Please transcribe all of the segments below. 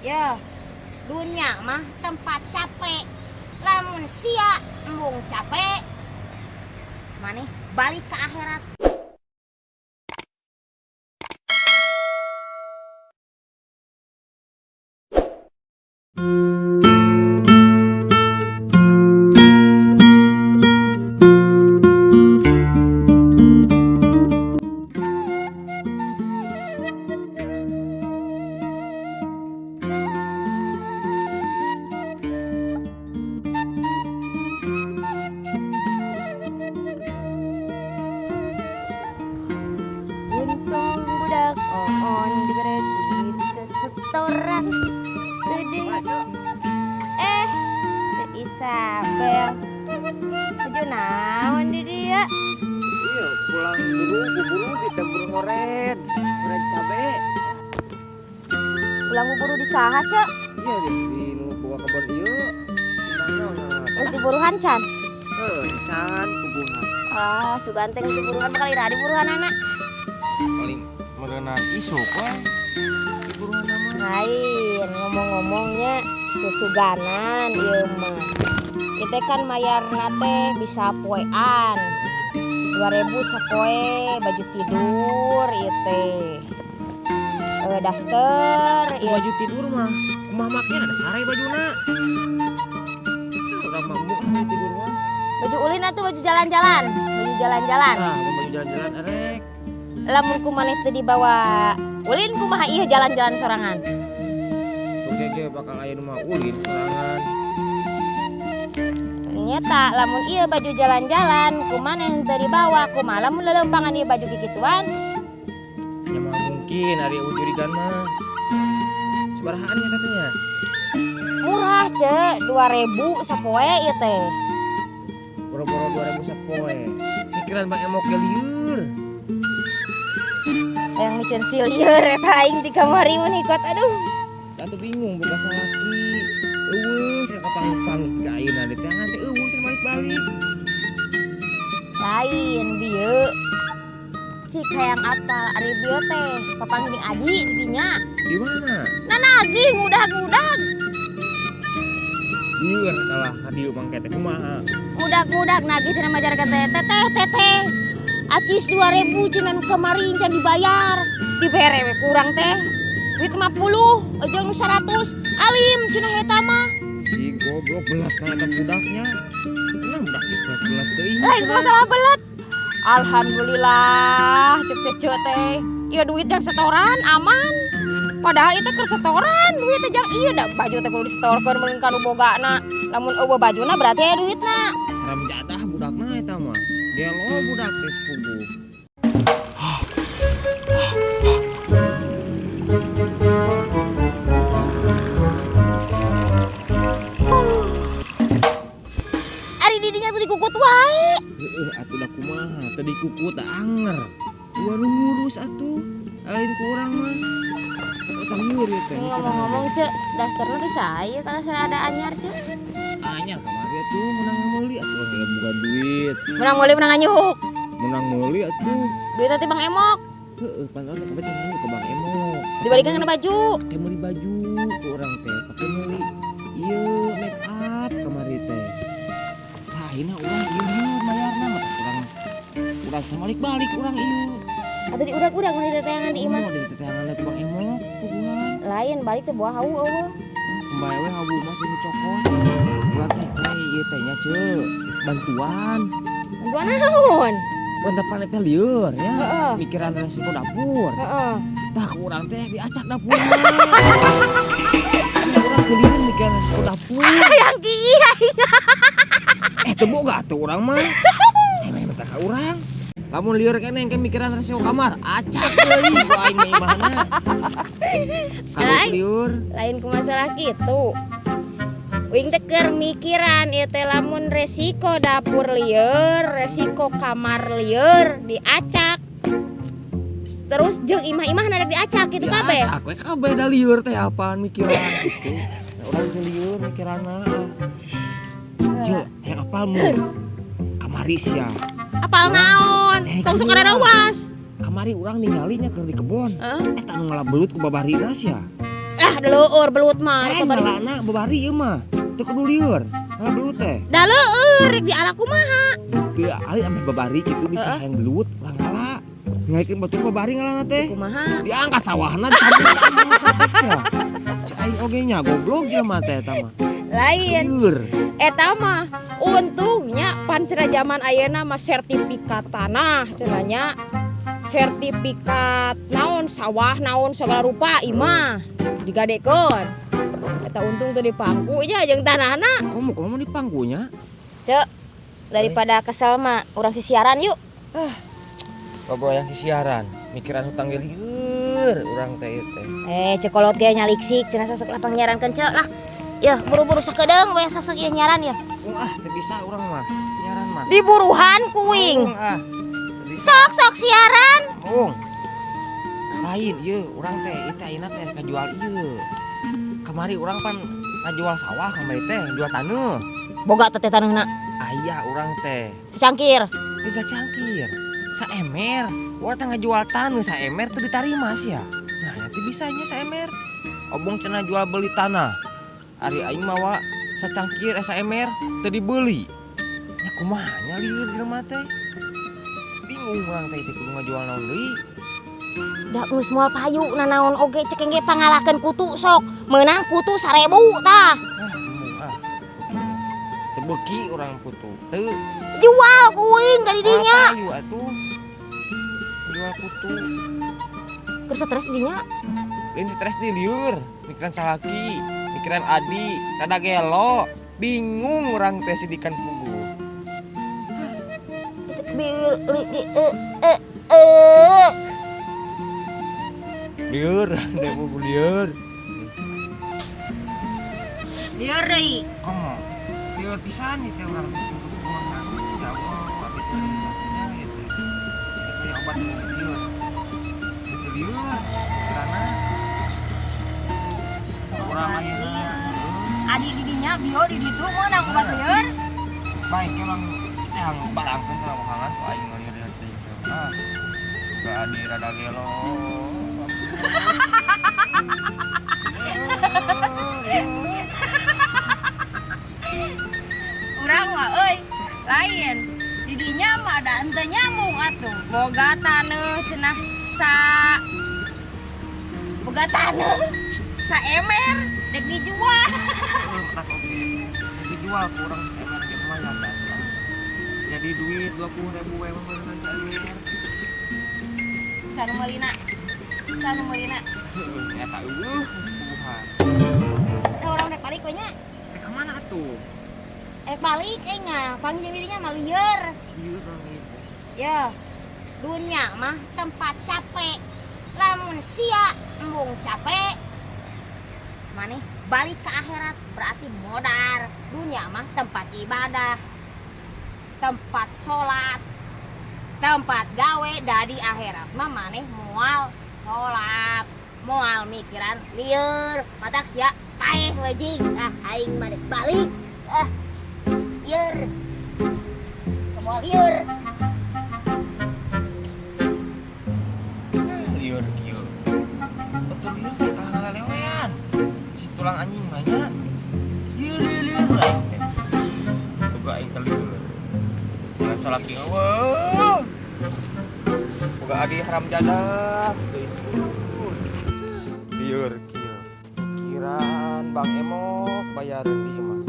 Ya, dunia mah tempat capek. Lamun sia embung capek, maneh balik ke akhirat. Untung budak oon dibere duit setoran. Eh, si Isabel. Baju naon di dia? Iya, pulang buru kita buru ngoren, ngoren cabe. Pulang buru di saha, Cek? Iya deh, di nu boga kebon ieu. Terus diburuhan can? Heuh, can puguhan. Ah, sugan teh geus diburuhan bakal ira diburuhan anak. Paling meureunan isuk we. Diburuhan mah. Lain ngomong-ngomongnya susuganan ieu mah. Kita kan mayarna teh bisa poean. 2000 sapoe baju tidur ieu teh. Daster ieu. Baju tidur mah kumaha make ada sare bajuna. Urang mah embung baju tidur mah. Baju ulin atuh baju jalan-jalan, baju jalan-jalan. Nah, baju jalan-jalan erek. Lamun ku maneh teu dibawa ulin kumaha ieu jalan-jalan sorangan. Oke ge bakal aya nu mah ulin sorangan. Nyeta lamun ieu baju jalan-jalan ku maneh teu dibawa kumaha lamun leuleumpangan ieu baju kikituan. Ya mah mungkin ari curigaan mah. Sabarahaan nya katanya? Murah, Cek, 2000 sapoe ieu teh. Boro-boro 2000 sapoe. Pikiran Bang Emok ge lieur. Yang miceun si lieur eta aing di kamari mun ikut aduh. Atuh bingung boga salaki. Eueuh cenah kapanggih-panggih ka ayeuna teh teh eueuh cenah balik-balik. Lain bieu. Cik hayang apal ari bieu teh papanggih jeung adi di dinya. Di mana? Nanagih ngudag-ngudag. Lieur kalah ka dieu mangke teh kumaha? Ngudag-ngudag nagih cenah majarkan teh teteh teteh. Acis 2000 cenah nu kamari can dibayar. Dibere we kurang teh. Duit 50 jeung nu 100. Alim cenah eta mah. Si goblok belat kana eta budaknya. Nah budak belat teuing. Lain masalah belat. Alhamdulillah cek cece teh. Ieu duit jang setoran aman. Padahal itu keur setoran duit teh jang ieu da baju teh kudu disetorkeun meureun ka nu bogana. Lamun eueuh bajuna berarti aya duitna. Haram jadah budakna eta mah. Gelo budak teh sepuguh. Ari didinya tuh dikukut wae. Heeh atuh da kumaha teu dikukut da anger. Uang nu ngurus atuh. Lain ku urang mah. Eta lieur ieu teh. Ngomong-ngomong Cek, dasterna teh saha ieu kata ada anyar Cek. Anyar kamari atuh menang meuli atuh urang boga duit. Menang meuli menang nganyuk. Menang meuli atuh. Duit teh Bang Emok. Heeh, pantasan kabeh teh nganyuk ke Bang Emok. Dibalikan kana baju. Pake meuli baju ku urang teh, pake meuli ieu make up kamari teh. Tah ayeuna urang ieu lieur mayarna mah urang. Urang teh balik-balik urang ieu. Atuh diudag-udag mun diteteangan di imah. Oh, diteteangan ku Bang Emok puguhan. Lain balik teh buah hawu eueuh. Kumaha we hawu mah sing cokot. Urang teh ieu teh nya Ceu, bantuan. Bantuan naon? Bantuan teh lieur nya. Heeh. Mikiran resiko dapur. Heeh. Tah ku urang teh diacak dapurna. Urang teh lieur mikiran resiko dapur. Hayang kieu. Eh teu boga atuh urang mah. Eh meh ka urang. Lamun lieur keneh engke mikiran resiko kamar, acak deui ku aing mah imahna. Kalau lieur lain ku masalah kitu. Uing teh keur mikiran ieu teh lamun resiko dapur lieur, resiko kamar lieur diacak. Terus jeung imah-imah rek diacak kitu kabeh. Diacak we kabeh da lieur teh apaan mikiran kitu. Da urang teh lieur mikiranna. Ceu, hayang apal mun? Kamari sia. Apal naon? Tong sok rarawas. Kamari urang ningalinya keur di kebon. Eta nu ngala belut ku babarina sia. Ah, leueur belut mah. Ngalana babari ieu mah. Teu kudu lieur. Ngala belut teh. Da leueur rek diala kumaha? Teu ali ameh babari kitu bisa hayang belut urang ngala. Ngaikeun batur babari ngalana teh. Kumaha? Diangkat sawahna disambung ya. Cek aing oge nya goblok jelema teh eta mah. Lain. Eta mah untungnya pan cenah zaman ayeuna mah sertifikat tanah cenah nya. Sertifikat naon sawah naon segala rupa imah digadekeun. Eta untung teu dipangku nya jeung tanahna. Komo komo dipangkunya? Cek, daripada kesel mah urang sisiaran yuk. Ah. Bobo yang sisiaran, mikiran hutang ge lieur urang teh ieu teh. Cek kolot ge nyaliksik cenah sosok lapang nyarankeun cek lah. Yeuh, buru-buru sakedeung we sosok ieu nyaran ya. Ah, teu bisa urang mah. Nyaran mah. Diburuhan kuing. Ah. Sok-sok siaran. Bung. Lain ieu urang teh ieu teh ayeuna teh kajual ieu. Kamari urang pan ngajual sawah kamari teh, ngajual taneuh. Boga teh taneuhna. Aya urang teh. Secangkir. Teu sacangkir. Saemer. Urang teh ngajual taneuh saemer teu ditarima sia. Nah, nya teu bisa nya saemer. Obong cenah jual beli tanah. Ari aing mawa sacangkir saemer teu dibeli. Nya kumaha nya lieur jelema teh. Bingung urang teh kudu ngajual naon deui. Da geus moal payu nanaon oge cek ge pangalahkeun kutu sok. Meunang kutu 1000 tah. Ah, teu beuki urang kutu. Teu jual kuing ka di dinya. Payu atuh. Jual kutu. Keur stres dinya. Lain stres di lieur, mikiran salaki, mikiran adi, rada gelo. Bingung urang teh sidikan puguh. Lieur, deh puguh lieur. Lieur deui. Komo. Lieur pisan ieu teh urang teh. Ya Allah, abdi teh nya ieu teh. Eta ya obat lieur. Itu lieur, karena urang ayeuna. Adi di dinya bio di ditu meunang obat lieur. Baik urang yang barangkeun ka wahangan ku aing lieur teh. Ah. Boga adi rada gelo. Urang mah euy, lain. Di dinya mah da henteu nyambung atuh. Boga taneuh cenah sa boga taneuh saemer dek dijual. Heeh, oge. Dek dijual ku urang saemer ge lumayan da. Jadi duit 20.000 we mah beunang saemer. Sanu meulina. Sanu meulina. Heeh, eta eueuh puguhan. Saurang rek balik we nya. Rek ka mana atuh? Rek balik euy ngah, panggil dirinya mah lieur. Lieur urang ieu. Yeuh. Dunya mah tempat capek. Lamun sia embung capek, maneh balik ke akhirat berarti modar. Dunya mah tempat ibadah, tempat sholat, tempat gawe. Dari akhirat mah maneh moal sholat, moal mikiran lieur, matak sia paeh we jing. Ah aing mah dek balik. Ah lieur. Moal lieur. Lieur kieu. Betul lieur teh kalah ngalelewean. Si tulang anjing mah nya. Lieur lieur aing teh. Boga aing teh lieur. Salaki eueuh. Boga adi haram jadah. Lieur kieu. Pikiran Bang Emok bayareun di mah.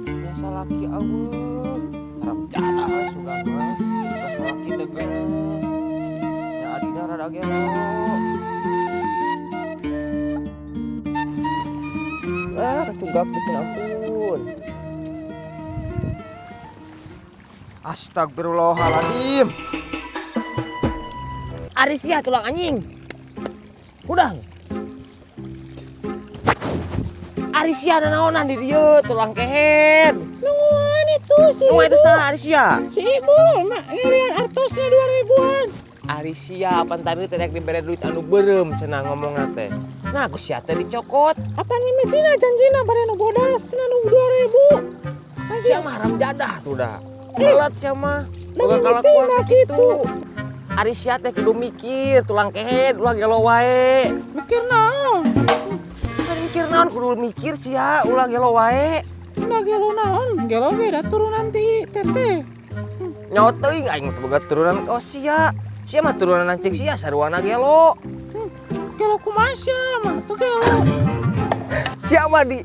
Nya salaki eueuh. Haram jadah we sugan mah. Boga salaki teh geuleuh. Nya adina rada gelo. Ah, kecunggak bikin ampun. Astagfirullahaladzim. Ari sia tulang anjing. Hudang. Ari sia nanaonan di dieu tulang kehed. Nungguan itu si. Nungguan itu saha ari sia? Si ibu mak ngirian artosna 2000-an. Ari sia pan tadi teh rek dibere duit anu beureum cenah ngomongna teh. Nah ku sia teh dicokot. Apa mimitina janjina bare nu bodas nu 2000. Sia mah haram jadah tuh dah. Telat sia mah. Boga kalakuan kitu. Ari sia teh kudu mikir tulang kehed ulah gelo wae. Mikir naon? Mikir naon, kudu mikir sia, ulah gelo wae. Nggak gelo naon, gelo ge da turunan ti teteh. Nyaho teuing aing mah boga turunan oh sia. Sia mah turunan cek sia saruana gelo. Gelo kumaha sia mah tuh gelo. Sia mah di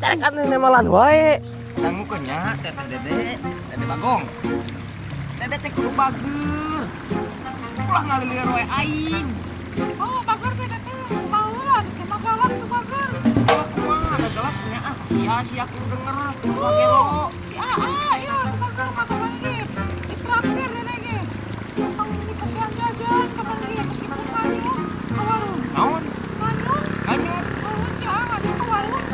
carekan nemalan wae. Dangukeun nya teteh Dede, Dede Bagong. Dede teh kudu bager. Ulah ngalilieur wae aing. Oh, bager teh teteh baheula teh mah galak tuh bager. Ulah kumaha da galak nya ah sia sia kudu denger ulah gelo. Si AA ya bager mah kapan ge. Ditraktir dede ge. Tong dipasihan jajan kapan ge meskipun nganyuk ke warung. Naon? Nganyuk. Nganyuk. Oh, si AA nganyuk ke warung.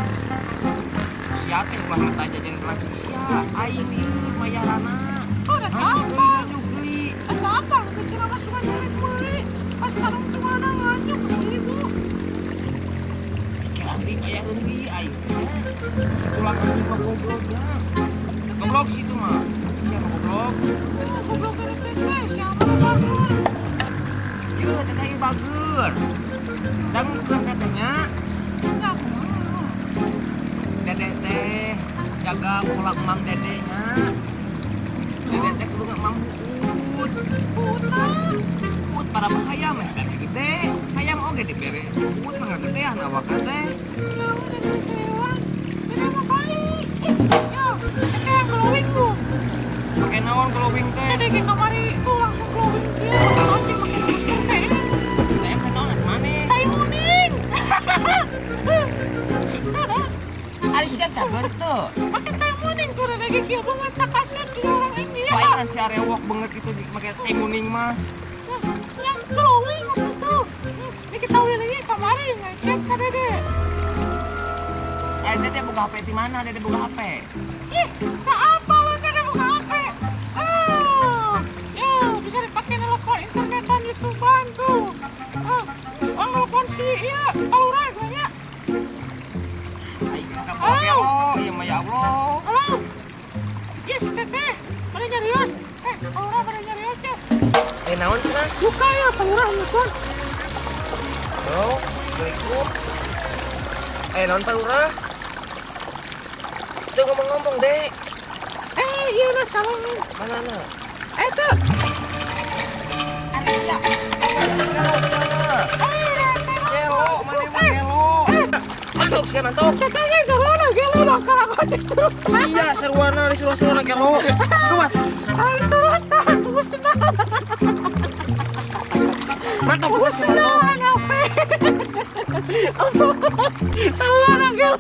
Sia teh ulah mata jajan ke laki sia. Aing lieur mayarana. Oh, da Nganyuk apa? deui, nganyuk deui. Eta apa? Pikir apa suka nyari meuli. Pas warung tuh mana nganyuk 1000. Pikiran deui bayareun deui aing teh. Si tulang anjing mah gobloknya. Goblok situ mah. Sia mah goblok. Oh, goblok dari teteh, siapa bager? Ieu teteh ieu bager. Dangukeun tetehnya. Ya, kumaha? Dede teh jaga pola emam dedenya. Dede teh kudu ngemam buut. Buta. Buut para mah hayam eh teh gede. Hayam oge dibere. Buut mah ngagedean awakna teh. Ya udah teteh wah. Dede mah baik. Ya, teteh yang glowing tuh. Pake naon glowing teh? Dede ge kamari tuh langsung glowing kieu, pakai lonceng, pakai masker teh. Teh teh naon atuh maneh? Tai muning. Ari sia cager teu. Pakai tai muning tuh dede ge kieu banget tak kasep di orang India. Palingan sia rewok banget gitu make teh muning mah. Yang glowing atuh tuh. Ini kita lagi kamari ngechat ka dede. Eh dede boga HP di mana? Dede boga HP. Ih, tak apa lu dede buka HP. Ah, ya bisa dipakai nelpon internetan YouTubean tuh. Ah, oh, nelpon si iya, Palura nya. Aing mah kaboga gelo, ieu mah ya Allah. Halo. Yes, teteh. Pada nyarios. Eh, Palura pada nyarios ya. Eh naon cenah? Buka ya, Palura buka. Halo, Assalamualaikum. Eh naon Pak Lurah? Tuh ngomong-ngomong, Dek. Eh, iya lah salah nih. Mana na? Eh, tuh. Ari sia. Gelo sia mah. Eh, teteh. Gelo, mana mah gelo. Mantuk sia mantuk. Tetehnya sarwana gelo dong kalau aku terus. Sia sarwana di sarwana gelo. Kuat. Ayo terus tahan, tunggu senang. Mantuk gua sia mantuk. Senang, apa? Sarwana gelo.